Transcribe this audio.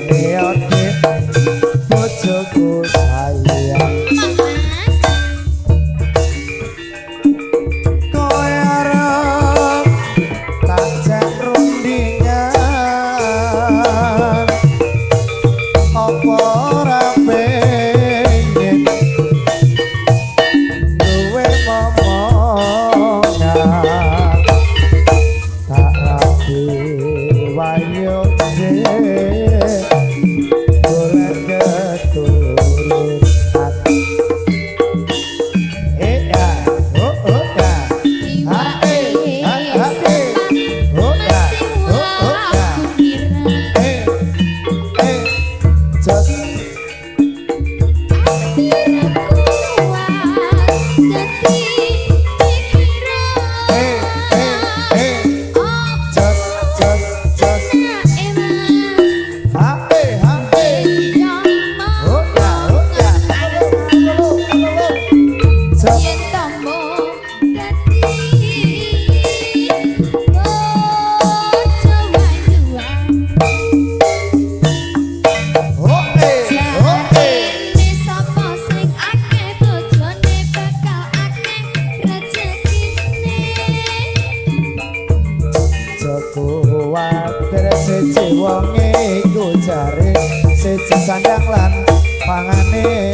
Ngene bojoku sayang kowe arep tak jak rundingan apa ora pengen duwe momongan tak rapi wayo golek keturunan. Eh ya, oh oh ya, ha eh, ha ha eh, oh ya, oh oh ya, eh eh, jos eh eh eh, jos jos jos, ha eh ha eh, oh ya oh ya, halo halo halo, jos. Oh eh oh eh. Joko kuwatir siji wonge iku jare siji sandang lan pangane.